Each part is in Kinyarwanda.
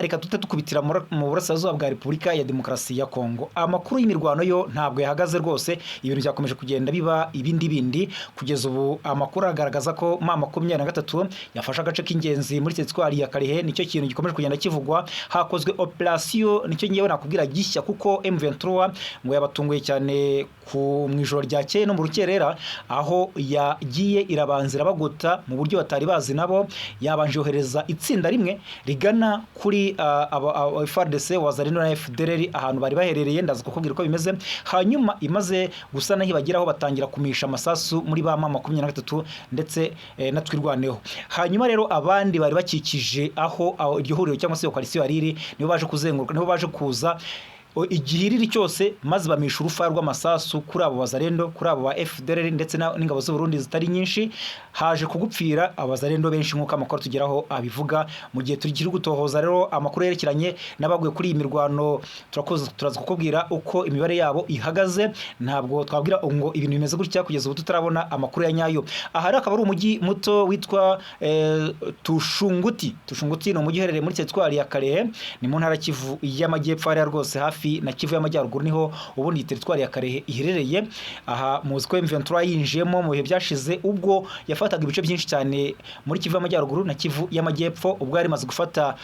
Reka tute dukubitira mu burasirazuba bwa Repubulika ya Demokarasi ya Kongo. Amakuru y'imirwano yo ntabwo yahagaze rwose, ibintu byakomeje kugenda biba ibindi bindi. Kugeza ubu amakuru agaragaza ko M23 yafashe agace k'ingenzi muri teritwari ya Kalehe. Nicyo kintu gikomeje kugenda kivugwa. Hakozwe operation, nicyo ngewe nakubwira gishya, kuko M23 ngo yabatunguye cyane ku mu ijoro ryakeye no mu rukerera, aho yagiye irabanza irabagota mu buryo batari bazi nabo. Yabanje yohereza itsinda rimwe rigana kuri aba FARDC, Wazalendo na FDLR ahantu bari baherereye. Ndaza kukubwira uko bimeze. Hanyuma imaze gusa naho ibageraho, batangira kumisha amasasu muri ba M23 ndetse na Twirwaneho. Hanyuma rero abandi bari bakikije aho iryo huriro cyangwa se iyo coalition yari iri, nibo baje kuzenguruka, nibo baje kuza igihiriri cyose, maze bamisha urufaya rw'amasasu kuri abo Bazalendo, kuri abo ba FDLR ndetse n'ingabo z'u Burundi zitari nyinshi. Haje kugupfira Abazalendo benshi nk'uko amakuru tugeraho abivuga. Mu gihe tukiri gutohoza rero amakuru yerekeranye n'abaguye kuri iyi mirwano, turakoze turaza kukubwira uko imibare yabo ihagaze. Ntabwo twabwira ngo ibintu bimeze gutya kugeza ubu tutarabona amakuru ya nyayo. Aha rero akaba ari umujyi muto witwa Tushunguti. Tushunguti ni umujyi uherereye muri teritwari ya Kalehe, ni mu ntara Kivu y'Amajyepfo, hariya rwose hafi na Kivu y'Amajyaruguru niho ubundi iyi teritwari ya Kalehe iherereye. Aha muzi ko M23 yinjiyemo mu bihe byashize ubwo yafataga ibice byinshi cyane muri Kivu y'Amajyaruguru na Kivu y'Amajyepfo, ubwo yari imaze gufata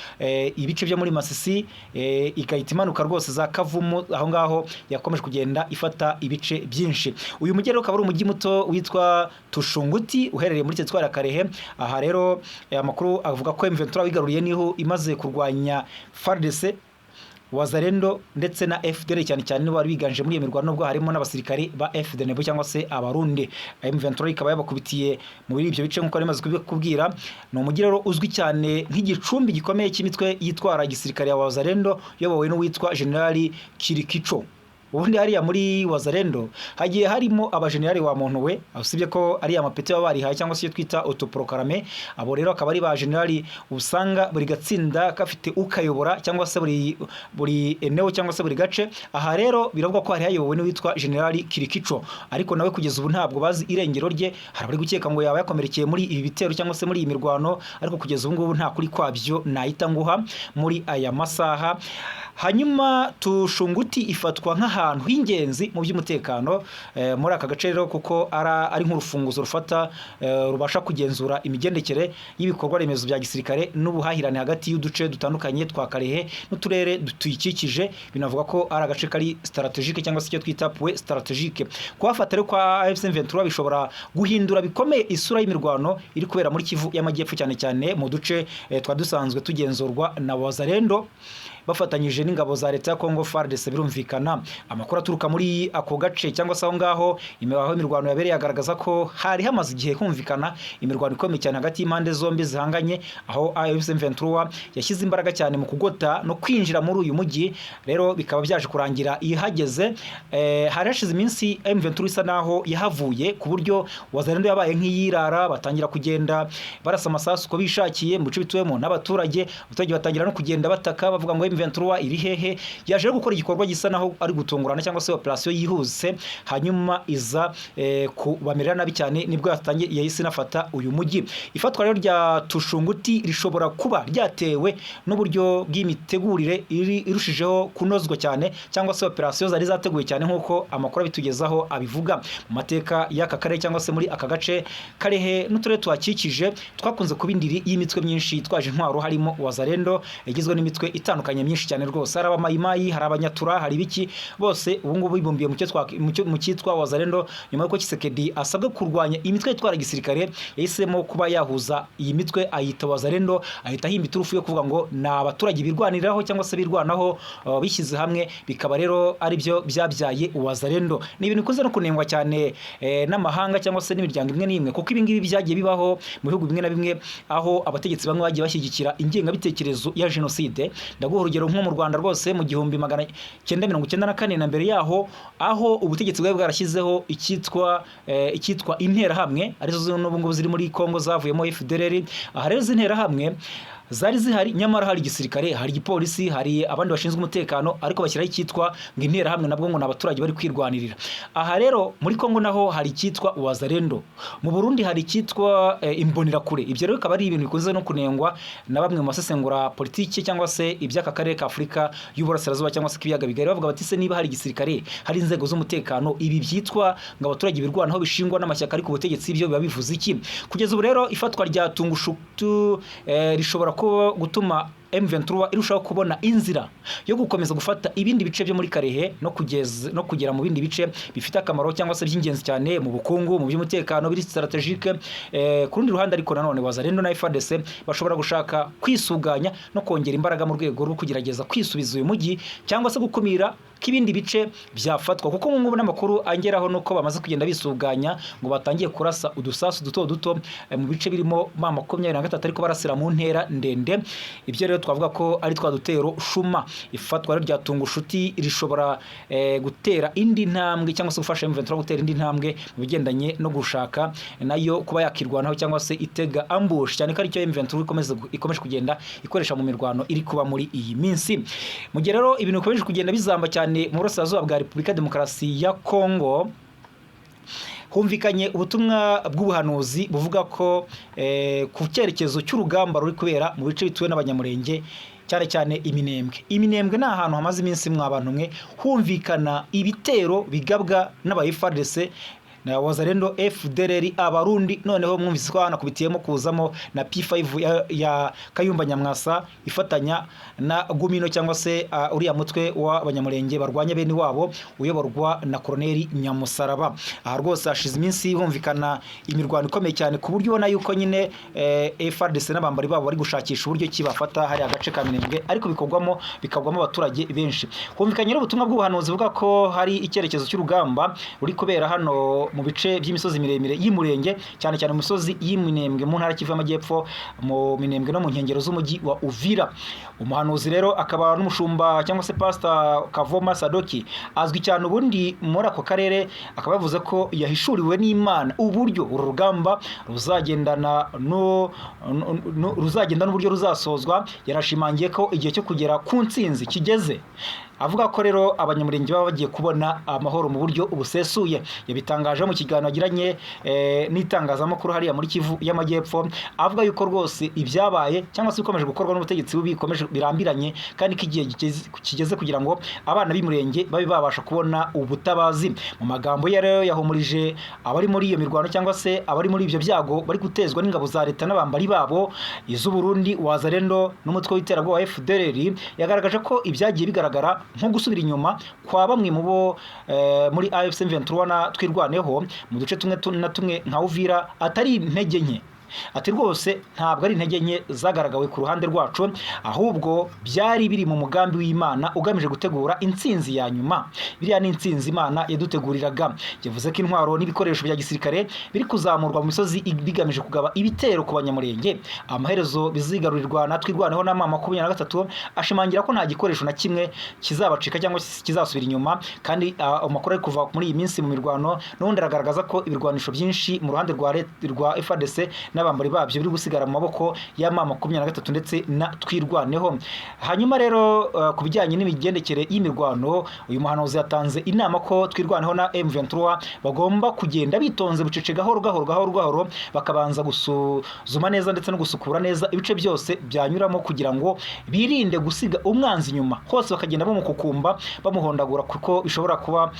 ibice byo muri Masisi, igahita imanuka rwose za Kavumu. Aho ngaho yakomeje kugenda ifata ibice byinshi. Uyu mujyi rero ukaba ari umujyi muto witwa Tushunguti uherereye muri teritwari ya Kalehe. Aha rero amakuru avuga ko M23 wigaruriye niho imaze kurwanya FARDC, Wazalendo ndetse na FDL cyane cyane, nibo bari biganje muri iyo mirwano, nubwo harimo n'abasirikari ba FDNB cyangwa se Abarundi. M23 ikaba yabakubitiye muri ibyo bice nk'uko nari kubikubwira. Ni umujyi rero uzwi cyane nk'igicumbi gikomeye cy'imitwe yitwara gisirikare ya Wazalendo yobowe n'uwitwa General Kirikico. Ubundi hariya muri Wazalendo hagiye harimo abajenerali wa muntu we, usibye ko ari amapeti baba barihaye cyangwa se iyo twita autoproclamé. Abo rero akaba ari ba generali usanga buri gatsinda gafite ukayobora cyangwa se buri eneo cyangwa se buri gace. Aha rero biravuga ko hari hayobowe n'uwitwa Generali Kirikico, ariko nawe kugeza ubu ntabwo bazi irengero rye. Hari abari gukeka ngo yaba yakomerekeye muri ibi bitero cyangwa se muri iyi mirwano, ariko kugeza ubu ngubu nta kuri kwabyo nahita nguha muri aya masaha. Hanyuma Tushunguti ifatwa nk'ahantu h'ingenzi mu by'umutekano muri aka gace rero, kuko ari nk'urufunguzo rufata rubasha kugenzura imigendekere y'ibikorwa remezo bya gisirikare n'ubuhahirane hagati y'uduce dutandukanye twa Kalehe n'uturere tuyikikije. Binavuga ko ari agace kari stratégique cyangwa se icyo twita point stratégique. Kuhafata rero kwa AFC M23 bishobora guhindura bikomeye isura y'imirwano iri kubera muri Kivu y'Amajyepfo, cyane cyane mu duce twa dusanzwe tugenzurwa na Wazalendo bafatanyije n'ingabo za leta ya Congo, FARDC. Birumvikana, amakuru aturuka muri ako gace cyangwa se aho ngaho aho imirwano yabereye agaragaza ko hari hamaze igihe humvikana imirwano ikomeye cyane hagati y'impande zombi zihanganye, aho AFC M23 yashyize imbaraga cyane mu kugota no kwinjira muri uyu mujyi. Rero bikaba byaje kurangira ihageze. Hari hashize iminsi M23 isa naho yahavuye, ku buryo Wazalendo yabaye nk'iyirara, batangira kugenda barasa amasasu uko bishakiye mu bice bituwemo n'abaturage. Abaturage batangira no kugenda bataka bavuga ngo M23 iri hehe? Yaje gukora igikorwa gisa naho ari gutungurana cyangwa se operation yihuse, hanyuma iza kubamerera nabi cyane, nibwo yatangiye yahise inafata uyu mujyi. Ifatwa rero rya Tushunguti rishobora kuba ryatewe n'uburyo bw'imitegurire iri irushijeho kunozwa cyane cyangwa se operation zari zateguwe cyane, nk'uko amakuru abitugezaho abivuga. Mu mateka y'aka karere cyangwa se muri aka gace Kalehe n'uturere tuhakikije, twakunze kuba indiri y'imitwe myinshi yitwaje intwaro, harimo Wazalendo igizwe n'imitwe itandukanye myinshi cyane rwose. Hari Abamayimayi, hari Abanyatura, hari ibiki, bose ubu ngubu bibumbiye mu cyitwa Wazalendo. Nyuma y'uko Tshisekedi asabwe kurwanya imitwe yitwara gisirikare, yahisemo kuba yahuza iyi mitwe ayita Wazalendo, ahita ahimba iturufu yo kuvuga ngo ni abaturage birwaniriraho cyangwa se birwanaho bishyize hamwe, bikaba rero ari byo byabyaye Wazalendo. Ni ibintu bikunze no kunengwa cyane n'amahanga cyangwa se n'imiryango imwe n'imwe, kuko ibi ngibi byagiye bibaho mu bihugu bimwe na bimwe, aho abategetsi bamwe bagiye bashyigikira ingengabitekerezo ya jenoside. Ndaguha urugero nko mu Rwanda rwose mu 1994 na mbere yaho, aho ubutegetsi bwari bwarashyizeho icyitwa Interahamwe, arizo n'ubu ngubu ziri muri Kongo zavuyemo FDLR. Aha rero izi Interahamwe Zari zihari, nyamara hari igisirikare, hari igipolisi, hari abandi bashinzwe umutekano, ariko bashyiraho icyitwa ngo interahamwe, nabwo ngo ni abaturage bari kwirwanirira. Aha rero muri Kongo naho hari icyitwa Wazalendo, mu Burundi hari icyitwa Imbonerakure. Ibyo rero bikaba ari ibintu bikunze no kunengwa na bamwe mu basesengura politiki cyangwa se iby'aka karere ka Afurika y'Uburasirazuba cyangwa se k'ibiyaga bigari, bavuga bati: "Se niba hari igisirikare, hari inzego z'umutekano, ibi byitwa ngo abaturage birwanaho bishingwa n'amashyaka ari ku butegetsi, byo biba bivuze iki?" Kugeza ubu rero ifatwa rya Tungushutu rishobora kuba gutuma M23 irushaho kubona inzira yo gukomeza gufata ibindi bice byo muri Kalehe no kugera mu bindi bice bifite akamaro cyangwa se by'ingenzi cyane mu bukungu, mu by'umutekano, biri stratégique. Ku rundi ruhande ariko nanone Wazalendo na FARDC bashobora gushaka kwisuganya no kongera imbaraga mu rwego rwo kugerageza kwisubiza uyu mujyi cyangwa se gukumira ko ibindi bice byafatwa, kuko ubu ngubu n'amakuru angeraho nuko bamaze kugenda bisuganya, ngo batangiye kurasa udusasu duto duto mu bice birimo M23, ariko barasira mu ntera ndende. Ibyo rero twavuga ko ari twa dutero shuma. Ifatwa rero rya Tungushuti rishobora gutera indi ntambwe cyangwa se gufasha M23 gutera indi ntambwe mu bigendanye no gushaka nayo kuba yakirwanaho cyangwa se itega ambush, cyane ko aricyo M23 ikomeje kugenda ikoresha mu mirwano iri kuba muri iyi minsi. Mu gihe rero ibintu bikomeje kugenda bizamba cyane mu burasirazuba bwa Repubulika ya Demokarasi ya Kongo, humvikanye ubutumwa bw'ubuhanuzi buvuga ko ku cyerekezo cy'urugamba ruri kubera mu bice bituwe n'Abanyamurenge, cyane cyane Iminembwe. Iminembwe ni ahantu hamaze iminsi, mwa bantu mwe, humvikana ibitero bigabwa n'aba FARDC na Wazalendo, FDLR, Abarundi. Noneho mwumvise ko hanakubitiyemo kuzamo na P5 ya Kayumba Nyamwasa ifatanya na Gumino cyangwa se uriya mutwe w'Abanyamurenge barwanya bene wabo uyoborwa na Koloneli Nyamusaraba. Aha rwose hashize iminsi humvikana imirwano ikomeye cyane, ku buryo ubona yuko nyine FARDC n'abambari babo bari gushakisha uburyo ki bafata hari agace ka Minembwe, ariko bikagwamo abaturage benshi. Humvikanye rero ubutumwa bw'ubuhanuzi buvuga ko hari icyerekezo cy'urugamba ruri kubera hano mu bice by'imisozi miremire y'Imurenge, cyane cyane mu misozi y'Iminembwe mu ntara Kivu y'Amajyepfo, mu Minembwe no mu nkengero z'umujyi wa Uvira. Umuhanuzi rero akaba n'umushumba cyangwa se Pastor Kavoma Sadoki, azwi cyane ubundi muri ako karere, akaba yavuze ko yahishuriwe n'Imana uburyo uru rugamba ruzagendana no, no, no ruzagenda n'uburyo ruzasozwa. Yarashimangiye ko igihe cyo kugera ku ntsinzi kigeze, avuga ko rero Abanyamurenge baba bagiye kubona amahoro mu buryo busesuye. Yabitangaje mu kiganiro yagiranye n'itangazamakuru hariya muri Kivu y'Amajyepfo, avuga yuko rwose ibyabaye cyangwa se bikomeje gukorwa n'ubutegetsi bubi bikomeje birambiranye, kandi ko igihe kigeze kugira ngo abana b'Imurenge babe babasha kubona ubutabazi. Mu magambo ye rero yahumurije abari muri iyo mirwano cyangwa se abari muri ibyo byago bari gutezwa n'ingabo za leta n'abambari babo, iz'Uburundi, Wazalendo n'umutwe w'iterabwoba wa FDLR. Yagaragaje ko ibyagiye bigaragara nko gusubira inyuma kwa bamwe mu bo muri AFC M23 na Twirwaneho mu duce tumwe na tumwe nka Uvira atari intege nke. Ati: "Rwose ntabwo ari intege nke zagaragawe ku ruhande rwacu, ahubwo byari biri mu mugambi w'Imana ugamije gutegura intsinzi ya nyuma. Biriya ni intsinzi Imana yaduteguriraga." Yavuze ko intwaro n'ibikoresho bya gisirikare biri kuzamurwa mu misozi bigamije kugaba ibitero ku Banyamurenge, amaherezo bizigarurirwa na Twirwaneho na M23, ashimangira ko nta gikoresho na kimwe kizabacika cyangwa se kizasubira inyuma. Kandi amakuru ari kuva muri iyi minsi mu mirwano n'ubundi aragaragaza ko ibirwanisho byinshi mu ruhande rwa FARDC n'abambari babyo biri gusigara mu maboko ya M23 ndetse na Twirwaneho. Hanyuma rero ku bijyanye n'imigendekere y'imirwano, uyu muhanuzi yatanze inama ko Twirwaneho na M23 bagomba kugenda bitonze bucece, gahoro gahoro, gahoro gahoro, bakabanza gusuzuma neza ndetse no gusukura neza ibice byose byanyuramo, kugira ngo birinde gusiga umwanzi inyuma, hose bakagenda bamukukumba, bamuhondagura, kuko bishobora kuba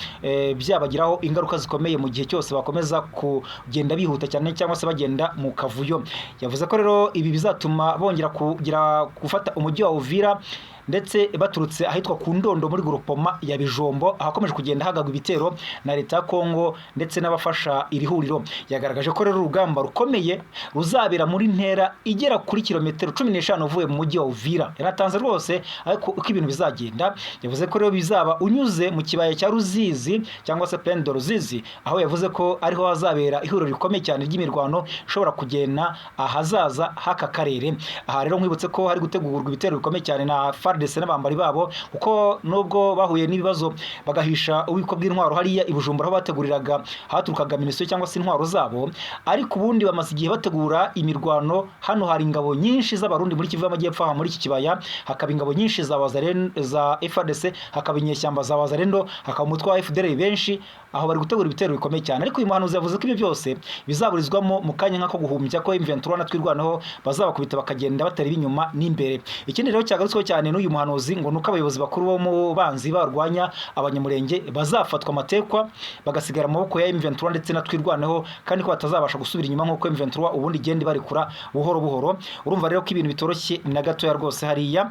byabagiraho ingaruka zikomeye mu gihe cyose bakomeza kugenda bihuta cyane cyangwa se bagenda mu kavuyo. Yavuze ko rero ibi bizatuma bongera kugira gufata umujyi wa Uvira, ndetse baturutse ahitwa ku Ndondo muri groupement ya Bijombo, ahakomeje kugenda hagagwa ibitero na leta ya Kongo ndetse n'abafasha iri huriro. Yagaragaje ko rero urugamba rukomeye ruzabera muri ntera igera kuri kilometero 15 uvuye mu mujyi wa Uvira. Yanatanze rwose ariko uko ibintu bizagenda. Yavuze ko rero bizaba unyuze mu kibaya cya Ruzizi cyangwa se Plaine de Ruzizi, aho yavuze ko ariho hazabera ihuriro rikomeye cyane ry'imirwano ishobora kugena ahazaza h'aka karere. Aha rero nkwibutse ko hari gutegurwa ibitero bikomeye cyane na FARDC. FARDC n'abambari babo, kuko nubwo bahuye n'ibibazo bagahisha ububiko bw'intwaro hariya i Bujumbura aho bateguriraga haturukaga minisitiri cyangwa se intwaro zabo, ariko ubundi bamaze igihe bategura imirwano. Hano hari ingabo nyinshi z'Abarundi muri Kivu y'Amajyepfo, aha muri iki kibaya hakaba ingabo nyinshi za Wazalendo, za FARDC, hakaba inyeshyamba za Wazalendo, hakaba umutwe wa FDLR benshi. Aho bari gutegura ibitero bikomeye cyane. Ariko uyu muhanuzi yavuze ko ibyo byose bizaburizwamo mu kanya nk'ako guhumbya, ko M23 na Twirwaneho bazabakubita bakagenda batera inyuma n'imbere. Ikindi rero cyagarutsweho cyane n'uyu muhanuzi ngo nuko abayobozi bakuru bo mu banzi barwanya Abanyamurenge bazafatwa amatekwa, bagasigara mu maboko ya M23 ndetse na Twirwaneho, kandi ko batazabasha gusubira inyuma nk'uko M23 ubundi igenda ibarekura buhoro buhoro. Urumva rero ko ibintu bitoroshye na gatoya rwose hariya.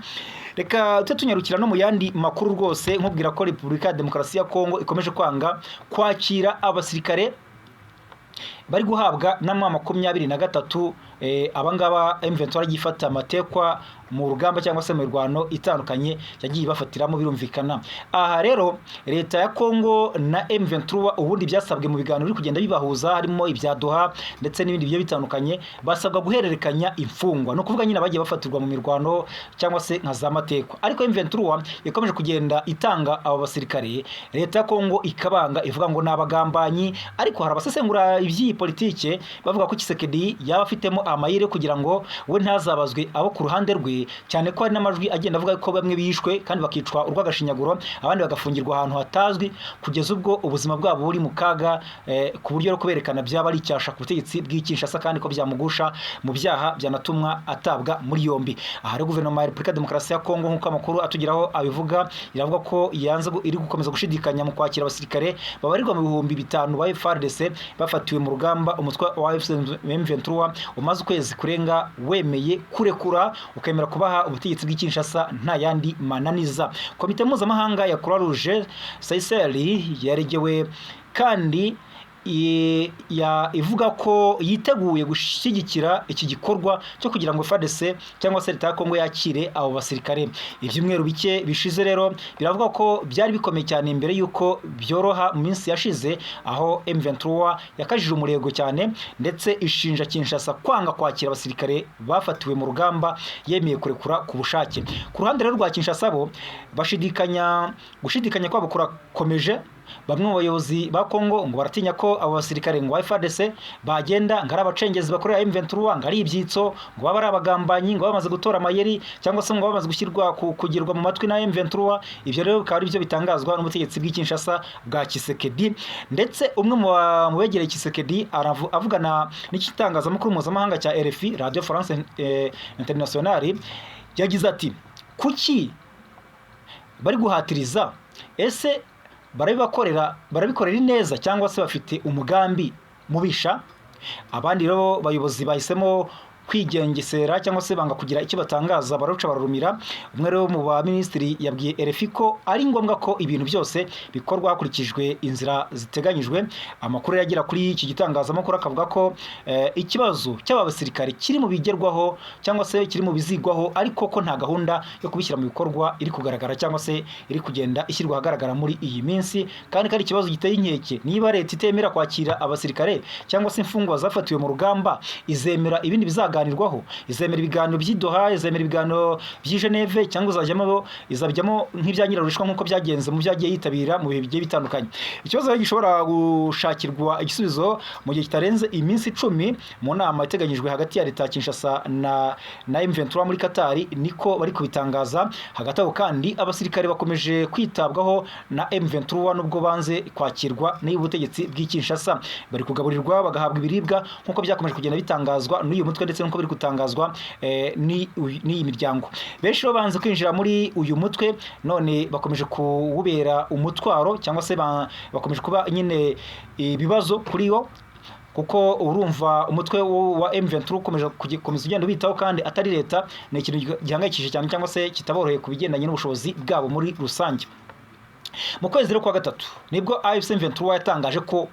Reka tujye tunyarukira no mu yandi makuru rwose, nkubwira ko Repubulika ya Demokarasi ya Kongo ikomeje kwanga kwakira abasirikare bari guhabwa na M23. Abangaba M23 yagiye ifata amatekwa mu rugamba cyangwa se mu mirwano itandukanye yagiye ibafatiramo, birumvikana. Aha rero leta ya Kongo na M23 ubundi byasabwe mu biganiro biri kugenda bibahuza, harimo ibya Doha ndetse n'ibindi bigiye bitandukanye, basabwa guhererekanya imfungwa, ni ukuvuga nyine abagiye bafatirwa mu mirwano cyangwa se nka za matekwa. Ariko M23 ikomeje kugenda itanga abo basirikare, leta ya Kongo ikabanga, ivuga ngo ni abagambanyi. Ariko hari abasesengura iby'iyi politike bavuga ko Tshisekedi yaba afitemo amayire kugira ngo we ntazabazwe abo ku ruhande rwe, cyane ko hari n'amajwi agenda avuga ko bamwe bishwe kandi bakicwa urw'agashinyaguro, abandi bagafungirwa ahantu hatazwi kugeza ubwo ubuzima bwabo buri mu kaga, ku buryo no kuberekana byaba ari icyasha ku butegetsi bw'i Kinshasa, kandi ko byamugusha mu byaha byanatumwa atabwa muri yombi. Aha rero guverinoma ya Repubulika ya Demokarasi ya Kongo, nk'uko amakuru atugeraho abivuga, iravuga ko yanze iri gukomeza gushidikanya mu kwakira abasirikare babarirwa mu 5000 ba FARDC bafatiwe mu rugamba umutwe wa AFC M23 umaze ukwezi kurenga wemeye kurekura, ukemera kubaha ubutegetsi bw'i Kinshasa nta yandi mananiza. Komite mpuzamahanga ya Croix Rouge CICR yaregewe kandi ivuga ko yiteguye gushyigikira iki gikorwa cyo kugira ngo FARDC cyangwa se leta ya Kongo yakire abo basirikare. Ibyumweru bike bishize rero biravuga ko byari bikomeye cyane mbere y'uko byoroha mu minsi yashize, aho M23 yakajije umurego cyane ndetse ishinja Kinshasa kwanga kwakira abasirikare bafatiwe mu rugamba yemeye kurekura ku bushake. Ku ruhande rero rwa Kinshasa, bo bashidikanya, gushidikanya kwabo kurakomeje. Bamwe mu bayobozi ba Kongo ngo baratinya ko abo basirikare ngo ba FARDC bagenda ngo ari abacengezi bakorera M23, ngo ari ibyitso, ngo baba ari abagambanyi, ngo bamaze gutora amayeri cyangwa se ngo bamaze gushyirwa kugirwa mu matwi na M23. Ibyo rero bikaba ari byo bitangazwa n'ubutegetsi bw'i Kinshasa bwa Tshisekedi. Ndetse umwe mu begereye Tshisekedi avugana n'igitangazamakuru mpuzamahanga cya RFI, Radio France Internationale, yagize ati: "Kuki bari guhatiriza? Ese barabibakorera, barabikorera neza cyangwa se bafite umugambi mubisha?" Abandi rero bayobozi bahisemo kwigengesera cyangwa se banga kugira icyo batangaza, baruca bararumira. Umwe rero mu ba minisitiri yabwiye RFI ko ari ngombwa ko ibintu byose bikorwa hakurikijwe inzira ziteganyijwe. Amakuru yagera kuri iki gitangazamakuru akavuga ko ikibazo cy'aba basirikare kiri mu bigerwaho cyangwa se kiri mu bizigwaho, ariko ko nta gahunda yo kubishyira mu bikorwa iri kugaragara cyangwa se iri kugenda ishyirwa ahagaragara muri iyi minsi, kandi ko ari ikibazo giteye inkeke. Niba leta itemera kwakira abasirikare cyangwa se imfungwa zafatiwe mu rugamba, izemera ibindi bizaganirwaho? Izemera ibiganiro by'i Doha, izemera ibiganiro by'i Geneve, cyangwa izabijyamo nk'ibya nyirarushwa nk'uko byagenze mu byagiye yitabira mu bihe bigiye bitandukanye? Ikibazo rero gishobora gushakirwa igisubizo mu gihe kitarenze iminsi 10 mu nama iteganyijwe hagati ya leta ya Kinshasa na M23 muri Qatar, niko bari kubitangaza. Hagati aho kandi abasirikare bakomeje kwitabwaho na M23 nubwo banze kwakirwa n'ubutegetsi bw'i Kinshasa. Bari kugaburirwa, bagahabwa ibiribwa nk'uko byakomeje kugenda bitangazwa n'uyu mutwe ndetse nk'uko biri gutangazwa n'iyi miryango. Benshi rero banze kwinjira muri uyu mutwe, none bakomeje kuwubera umutwaro cyangwa se bakomeje kuba nyine ibibazo kuri yo, kuko urumva umutwe wa M23 ukomeje gukomeza ugenda ubitaho kandi atari leta, ni ikintu gihangayikishije cyane cyangwa se kitaboroheye ku bigendanye n'ubushobozi bwabo muri rusange. Mu kwezi rero kwa gatatu nibwo AFC M23 yatangaje ko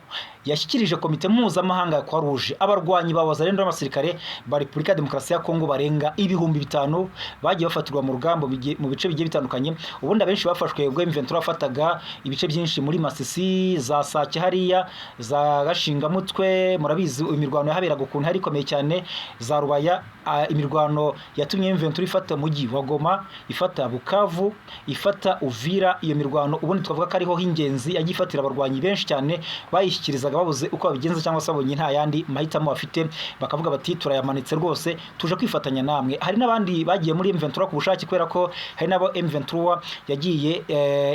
yashyikirije Komite Mpuzamahanga ya Croix Rouge abarwanyi ba Wazalendo n'abasirikare ba Repubulika ya Demokarasi ya Kongo barenga 5000 bagiye bafatirwa mu rugamba mu bice bigiye bitandukanye. Ubundi abenshi bafashwe ubwo M23 yafataga ibice byinshi muri Masisi, za Sake hariya, za Gashingamutwe. Murabizi imirwano yahaberaga ukuntu yari ikomeye cyane, za Rubaya. Imirwano yatumye M23 ifata umujyi wa Goma, ifata Bukavu, ifata Uvira. Iyo mirwano ubundi twavuga ko ariho h'ingenzi yagiye ifatira abarwanyi benshi cyane, bayishyikirizaga babuze uko babigenza cyangwa se babonye nta yandi mahitamo bafite, bakavuga bati: "Turayamanitse rwose, tuje kwifatanya namwe." Hari n'abandi bagiye muri M23 ku bushake, kubera ko hari n'abo M23 yagiye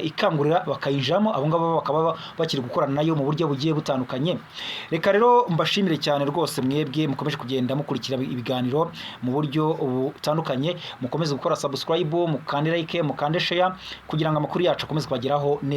ikangurira bakayinjiramo. Abo ngabo bakaba bakiri gukorana nayo mu buryo bugiye butandukanye. Reka rero mbashimire cyane rwose mwebwe mukomeje kugenda mukurikira ibiganiro mu buryo butandukanye. Mukomeze gukora subscribe, mukande like, mukande share, kugira ngo amakuru yacu akomeze kubageraho neza.